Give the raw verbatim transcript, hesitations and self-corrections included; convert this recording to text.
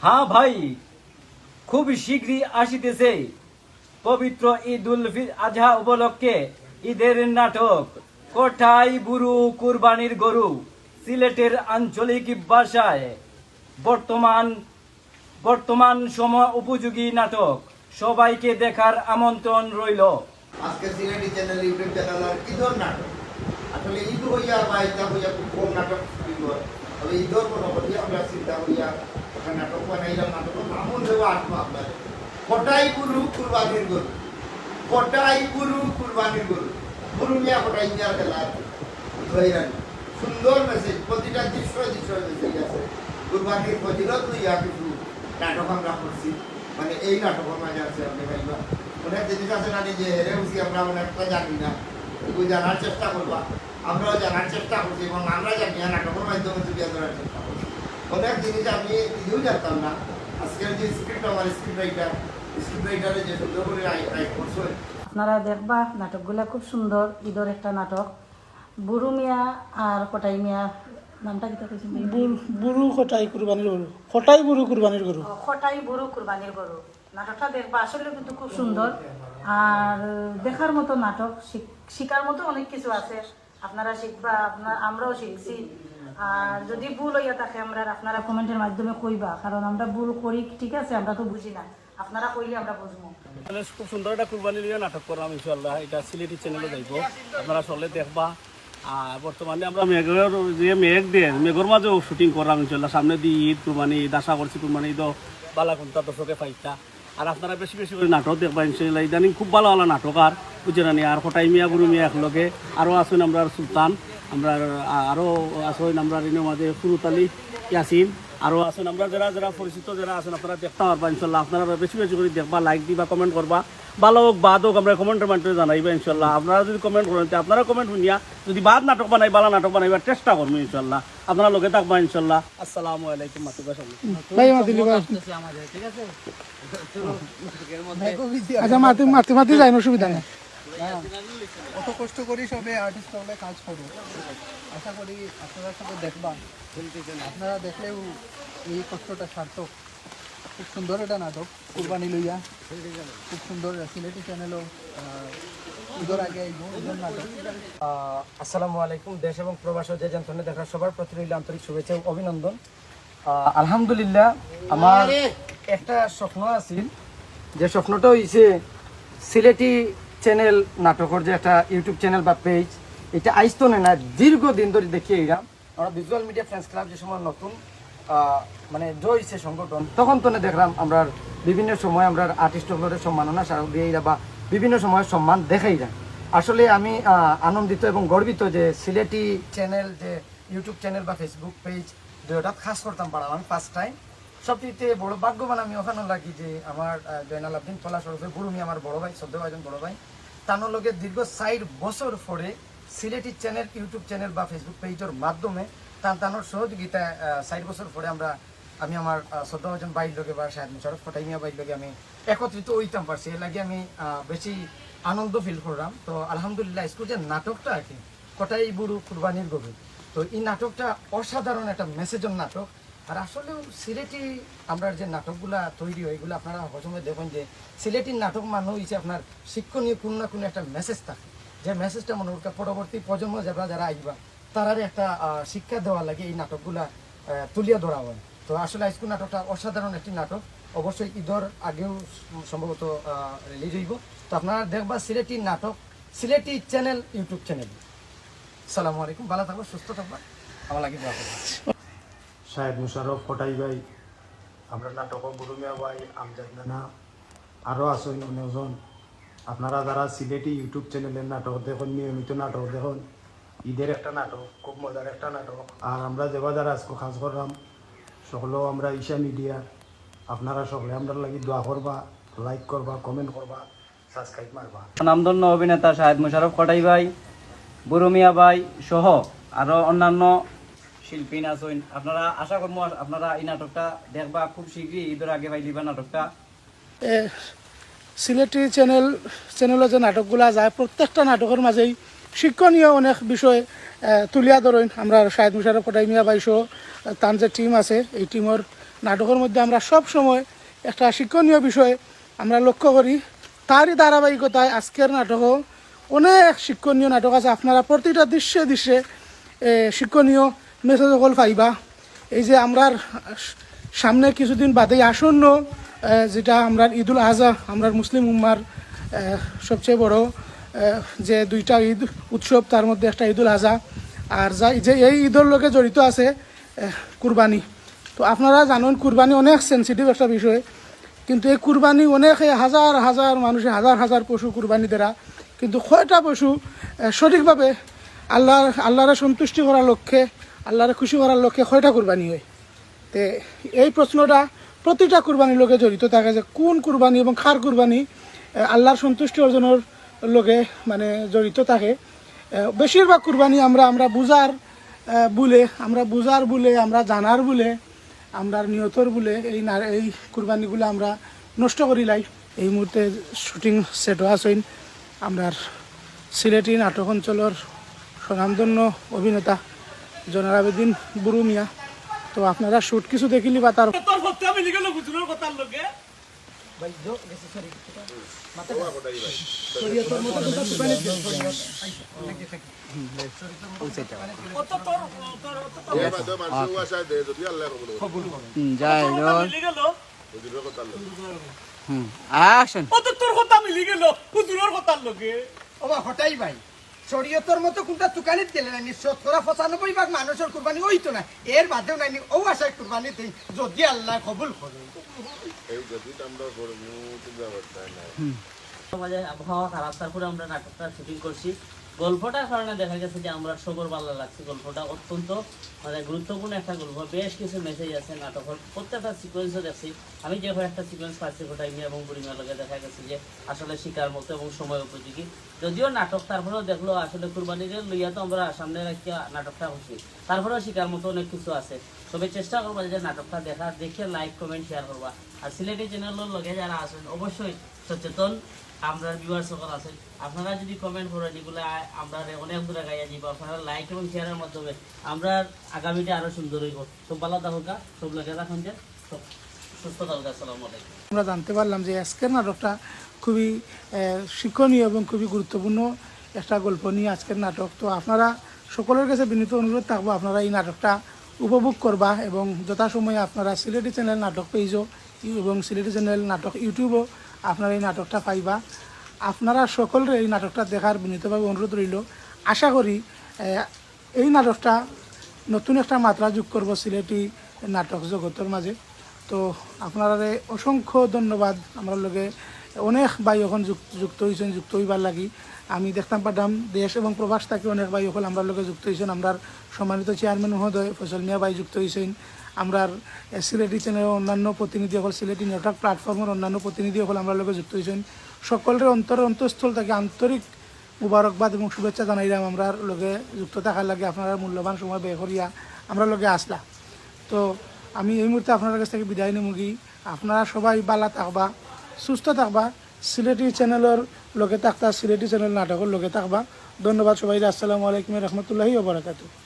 হ্যাঁ ভাই, খুব শীঘ্রই আসিতেছে পবিত্র ঈদ উল ফি- আজহা উপলক্ষে ঈদের নাটক কটাই বুরু কুরবানির গরু, সিলেটের আঞ্চলিক ভাষায় বর্তমান বর্তমান সময় উপযোগী নাটক। সবাইকে দেখার আমন্ত্রণ রইল। আজকে সিলেটি চ্যানেল, ইউটিউব চ্যানেল আর ঈদর নাটক। আসলে ঈদ হইয়া বা ইতা হইয়া খুব কম নাটক শুটিং হয়। তবে ঈদর কোনো হইয়া আমরা চিন্তা করিয়া একটা নাটক বানাইলাম। নাটকর নাম হইল আসবো আপনাদের কটাই বুরু কুরবানির গরু। কটাই বুরু কুরবানির গরু। বুরু মিয়া কটাই মিয়ার খেলা আর কি। ধইরা নি। সুন্দর মেসেজ, প্রতিটা দৃশ্য দৃশ্য মেসেজ আছে। কুরবানির ফজিলত লইয়া কিছু নাটক আমরা করছি, মানে এই নাটকর মাঝে আছে আপনি পাইবা। অনেক জিনিস আছে না, নিজে হেরে উঠি আমরা অনেকটা জানি না, এগুলো জানার চেষ্টা করবা। আমরাও জানার চেষ্টা করছি এবং আমরা জানি না, নাটকর মাধ্যমে তুলিয়া ধরার চেষ্টা করছি। অনেক জিনিস আমি নিজেও জানতাম না। আজকের যে স্ক্রিপ্ট, আমার স্ক্রিপ্ট রাইটার, স্ক্রিপ্ট রাইটারে যে সুন্দর করে রাই- রাইট করছে। আপনারা দেখবা নাটকগুলা খুব সুন্দর, ঈদর একটা নাটক। বুরু মিয়া আর কটাই মিয়া, নামটা কিতা কইছেন? বুরু কটাই কুরবানির গরু, কটাই বুরু কুরবানির গরু। ও, কটাই বুরু কুরবানির গরু। নাটকটা দেখবা, আসলে কিন্তু খুব সুন্দর। আর দেখার মতো নাটক, শিখ- শিখার মতো অনেক কিছু আছে। আপনারা শিখবা, আপনারা, আমরাও শিখছি। আর যদি ভুল হইয়া থাকে, আমরা, আপনারা কমেন্টের মাধ্যমে কইবা, কারণ আমরা ভুল করি, ঠিক আছে, আমরা তো বুঝি না। আপনারা কইলে আমরা বুঝবো। তাহলে খুব সুন্দর একটা কুরবানি লইয়া নাটক করলাম ইনশাআল্লাহ। এটা সিলেটি চ্যানেলে যাইব, আপনারা সকলে দেখবা। আর বর্তমানে আমরা মেঘর যে মেঘ দেয়, মেঘর মাঝেও শুটিং করলাম ইনশাআল্লাহ। সামনে দিয়ে ঈদ, কুরবানি ঈদ, আশা করছি কুরবানি ঈদও বালা কোনটা দর্শকে পাইতা। আর আপনারা বেশি বেশি করে নাটক দেখবা ইনশাআল্লাহ। ইদানিং খুব ভালো ভালো নাটক আর বুঝে না নি। আর কটাই মিয়া, বুরু মিয়া একলগে, আরও আছেন আমরার সুলতান, আমরার আ-, আরও আছেন আমরার ইনোর মাঝে ফুরুত আলী ইয়াসিন, আরও আছেন আমরার যারা যারা পরিচিত যারা আছেন, আপনারা দেখতা পারবা ইনশাআল্লাহ। আপনারা বেশি বেশি করে দেখবা, লাইক দিবা, কমেন্ট করবা, ভালো হোক বাদ হোক, আমরা কমেন্টের মাধ্যমে জানাইবা ইনশাআল্লাহ। আপনারা যদি কমেন্ট করেন, তে আপনারা কমেন্ট শুনিয়া যদি বাদ নাটক বানাই, ভালো নাটক বানাইবার চেষ্টা করবো ইনশাআল্লাহ। আপনারা লগে থাকবা ইনশাআল্লাহ। আসসালামু আলাইকুম, মাতুব্বা সঙ্গে। ভাই, আমার দিলি ভাই। আসতেছে আমাদের, ঠিক আছে? আচ্ছা, মাতি, মাতি, মাতি যাই, অসুবিধা নেই। হ্যাঁ, অত কষ্ট করি সবে আর্টিস্ট হলে কাজ করো। আশা করি আপনারা সবে দেখবা, আপনারা দেখলেও এই কষ্টটা সার্থক। খুব সুন্দর একটা নাটক, কুরবানি লইয়া। খুব সুন্দর, সিলেটি চ্যানেলও, আহ, ঈদর আগে আইব, ঈদর নাটক। আহ, আসসালামু আলাইকুম। দেশ এবং প্রবাসে যে যেন দেখার সবার প্রতি রইল আন্তরিক শুভেচ্ছা ও অভিনন্দন। আহ, আলহামদুলিল্লাহ, আমার একটা স্বপ্ন আছিল, যে স্বপ্নটা হইছে সিলেটি চ্যানেল নাটকর যে একটা ইউটিউব চ্যানেল বা পেজ, এটা আইজ তো না, দীর্ঘদিন ধরে দেখি এইরাম। আমরা ভিজুয়াল মিডিয়া ফ্রেন্ডস ক্লাব যে সময় নতুন, আহ, মানে জয় হইছে সংগঠন, তখন তো না দেখলাম আমরা বিভিন্ন সময় আমরা আর্টিস্ট হকলরে সম্মাননা স্মারক দিয়ে বা বিভিন্ন সময় সম্মান দেখাই যায়। আসলে আমি, আহ, আনন্দিত এবং গর্বিত যে সিলেটি চ্যানেল, যে ইউটিউব চ্যানেল বা ফেসবুক পেজ, দুইটাত কাজ করতাম পারলাম আমি ফার্স্ট টাইম। সবচেয়ে বড় ভাগ্যবান আমি ওখানে লাগি যে আমার, আহ, জয়নাল আবদিন পলাশ ওরফে বুরু মিয়া, আমার বড় ভাই, শ্রদ্ধেয় একজন বড় ভাই, তানোর লগে দীর্ঘ চার বছর পরে সিলেটি চ্যানেল, ইউটিউব চ্যানেল বা ফেসবুক পেজের মাধ্যমে তান তানোর সহযোগিতায়, আহ, চার বছর পরে আমরা, আমি আমার, আহ, শ্রদ্ধেয় একজন ভাইর লগে বা শাহেদ মুশাররফ কটাই মিয়া ভাইর লগে আমি একত্রিত হইতাম পারছি, এর লাগি আমি, আহ, বেশি আনন্দ ফিল করলাম। তো আলহামদুলিল্লাহ, আজকে যে নাটকটা আর কি, কটাই বুরু কুরবানির গরু, তো এই নাটকটা অসাধারণ একটা মেসেজের নাটক। আর আসলেও সিলেটি আমরা যে নাটকগুলা তৈরি হয়, এগুলো আপনারা সবসময় দেখেন যে সিলেটি নাটক মানে হইছে আপনার শিক্ষণীয় কোনো না কোনো একটা মেসেজ থাকে, যে মেসেজটা মনে করতে পরবর্তী প্রজন্ম যারা যারা আইবা, তারারে একটা, আহ, শিক্ষা দেওয়া লাগে এই নাটকগুলা, আহ, তুলিয়া ধরা হয়। তো আসলে আজকে নাটকটা অসাধারণ একটি নাটক, অবশ্যই ঈদর আগেও সম্ভবত, আহ, রিলিজ হইব। তো আপনারা দেখবা সিলেটি নাটক, সিলেটি চ্যানেল, ইউটিউব চ্যানেল। সালামু আলাইকুম, ভালো থাকবা, সুস্থ থাকবা, আমার লাগি দোয়া করবা। শাহেদ মুশাররফ কটাই ভাই, আমরা নাটক বুরু মিয়া ভাই, আমজাদ নানা, আরও আছেন অনেকজন। আপনারা যারা সিলেটি ইউটিউব চ্যানেলের নাটক দেখেন, নিয়মিত নাটক দেখেন, ঈদের একটা নাটক, খুব মজার একটা নাটক। আর আমরা যে বাজার আজকে কাজ করলাম, সকলেও আমরা ঈশা মিডিয়ার, আপনারা সকলে আমরার লাগি দোয়া করবা, লাইক করবা, কমেন্ট করবা, সাবস্ক্রাইব মারবা। নামধন্য অভিনেতা শাহেদ মুশাররফ কটাই ভাই, বুরু মিয়া ভাই সহ আরো অন্যান্য শিল্পী আছেন। আপনারা, আশা করবো আপনারা এই নাটকটা দেখবা, খুব শীঘ্রই ঈদের আগে পাইলিবা নাটকটা। এ, সিলেটি চ্যানেল, চ্যানেলে যে নাটকগুলা যায়, প্রত্যেকটা নাটকের মাঝেই শিক্ষণীয় অনেক বিষয়, এ, তুলিয়া ধরেন আমরা শাহেদ মুশাররফ কটাই মিয়া ভাই সহ, এ, তান যে টিম আছে, এই টিমর নাটকর মধ্যে আমরা সব সময় একটা শিক্ষণীয় বিষয় আমরা লক্ষ্য করি। তারই ধারাবাহিকতায় আজকের নাটকও অনেক শিক্ষণীয় নাটক আছে। আপনারা প্রতিটা দৃশ্যে দৃশ্যে, এ, শিক্ষণীয় মেসেজ অকল পাইবা। এই যে আমরার সামনে কিছুদিন বাদেই আসন্ন, এ, যেটা আমরার ঈদুল আজহা, আমরার মুসলিম উম্মার, এ, সবচেয়ে বড়, এ, যে দুইটা ঈদ উৎসব, তার মধ্যে একটা ঈদুল আজহা। আর যা, যে এই ঈদর লগে জড়িত আছে, এ, কুরবানি। তো আপনারা জানেন, কুরবানি অনেক সেন্সিটিভ একটা বিষয়, কিন্তু এই কুরবানি অনেকে হাজার হাজার মানুষে হাজার হাজার পশু কুরবানি দেরা, কিন্তু কয়টা পশু, এ, সঠিকভাবে আল্লাহর, আল্লাহরে সন্তুষ্টি করার লক্ষ্যে, আল্লাহরে খুশি করার লক্ষ্যে কয়টা কুরবানি হয়? তে এই প্রশ্নটা প্রতিটা কুরবানির লগে জড়িত থাকে যে কোন কুরবানি এবং কার কুরবানি, এ, আল্লাহর সন্তুষ্টি অর্জনের লগে মানে জড়িত থাকে। এ, বেশিরভাগ কুরবানি আমরা, আমরা বুঝার, এ, ভুলে, আমরা বুঝার ভুলে, আমরা জানার ভুলে, আমরার নিয়তর ভুলে এই না, এই কুরবানিগুলো আমরা নষ্ট করি লাই। এই মুহূর্তে শুটিং সেটও আছইন আমরার সিলেটি নাটক অঞ্চলর স্বনামধন্য অভিনেতা জয়নাল আবেদিন বুরু মিয়া। তো আপনারা শুট কিছু দেখিলি বা তার তোর হত্যা মিলি গেল হুজুরের কথার লগে। ভাই, জো, গেছে, সরি। মাথা গেছে। শরীয়তর মতো কোনটা দোকানে ছিল? শরীয়ত। আইসো, thank you, thank you। শরীয়তর মতো কোনটা দোকানে ছিল? ও তো তোর, তোর, তোর, তোর। এ বাদে মানুষে ও আশা দেয়, যদি আল্লাহ কবুল করে। কবুল করে। হুম, যাই ও তো হোক। মিলি গেল। হুজুরের কথা আল্লাহ। হুম, action। ও তো তোর কথা মিলি গেল, হুজুরের কথার লগে। ও বা, হটাই ভাই। শরীয়তর মতো কোনটা তুকানিত গেলে নাইনি, শতকরা পঁচানব্বই ভাগ মানুষর কুরবানি অইতো না। এর বাদেও নাইনি, ও আশায় কুরবানি দেই, যদি আল্লাহ কবুল করে। এই যদি আমরা করমু, তো ব্যবস্থা নাই। সমাজে আবহাওয়া খারাপ, তারপরে আমরা নাটকটা শুটিং করছি। গল্পটার কারণে দেখা গেছে যে আমরা সবর ভালো লাগছে। গল্পটা অত্যন্ত মানে গুরুত্বপূর্ণ একটা গল্প, বেশ কিছু মেসেজ আছে নাটকর। প্রত্যেকটা সিকোয়েন্সও দেখছি। আমি যে কয়েকটা সিকোয়েন্স পাচ্ছি, ওটা ইমিয়া এবং বুড়িমার লগে দেখা গেছে যে আসলে শিকার মতো এবং সময় উপযোগী। যদিও নাটক, তারপরেও দেখলো আসলে কুরবানিরে লইয়া তো আমরা সামনে রাখিয়া নাটকটা করছি, তারপরেও শিকার মতো অনেক কিছু আছে। তবে চেষ্টা করবা যে নাটকটা দেখা, দেখে লাইক, কমেন্ট, শেয়ার করবা। আর সিলেটি চ্যানেলর লগে যারা আছেন অবশ্যই সচেতন, আমরার ভিউয়ার্স সকল আছেন, আপনারা যদি কমেন্ট করেন এগুলা আমরারে অনেক দূরে গাইয়া দিব। আপনারা লাইক এবং শেয়ারের মাধ্যমে আমরার আগামীটা আরো সুন্দর হইব। সব ভালো থাকুকা, সব লগে রাখুন যে, সব সুস্থ থাকুকা। আসসালামু আলাইকুম। আমরা জানতে পারলাম যে আজকের নাটকটা খুবই, আহ, শিক্ষণীয় এবং খুবই গুরুত্বপূর্ণ একটা গল্প নিয়ে আজকের নাটক। তো আপনারা সকলের কাছে বিনীত অনুরোধ থাকবো, আপনারা এই নাটকটা উপভোগ করবা এবং যথাসময়ে আপনারা সিলেটি চ্যানেল নাটক পেজও এবং সিলেটি চ্যানেল নাটক YouTube-ও আপনারা এই নাটকটা পাইবা। আপনারা সকলরে এই নাটকটা দেখার বিনীতভাবে অনুরোধ রইল। আশা করি, আহ, এই নাটকটা নতুন একটা মাত্রা যোগ করব সিলেটি নাটক জগতর মাঝে। তো আপনারারে অসংখ্য ধন্যবাদ। আমরার লগে অনেক ভাই অখন যুক-, যুক্ত হইছেন, যুক্ত হইবার লাগি। আমি দেখতাম পারতাম দেশ এবং প্রবাস থাকি অনেক ভাই অকল আমরার লগে যুক্ত হইছেন। আমরার সম্মানিত চেয়ারম্যান মহোদয় ফয়সল মিয়া ভাই যুক্ত হইছেন। আমরার, এ, সিলেটি চ্যানেলের অন্যান্য প্রতিনিধি অকল, সিলেটি নেটওয়ার্ক প্ল্যাটফর্মের অন্যান্য প্রতিনিধি অকল আমরার লগে যুক্ত হইছেন। সকলরে অন্তরের অন্তঃস্থল থাকি আন্তরিক মুবারকবাদ এবং শুভেচ্ছা জানাইলাম। আমরার লগে যুক্ত থাকার লাগি আপনারা মূল্যবান সময় ব্যয় করিয়া আমরার লগে আসলা। তো আমি এই মুহূর্তে আপনারার কাছ থাকি বিদায় নিমুগি। আপনারা সবাই ভালা থাকবা, সুস্থ থাকবা, সিলেটি চ্যানেলর লগে থাকতা, সিলেটি চ্যানেল নাটকর লগে থাকবা। ধন্যবাদ সবাইরে। আসসালামু আলাইকুম রহমতুল্লাহি ওয়া বারাকাতুহু।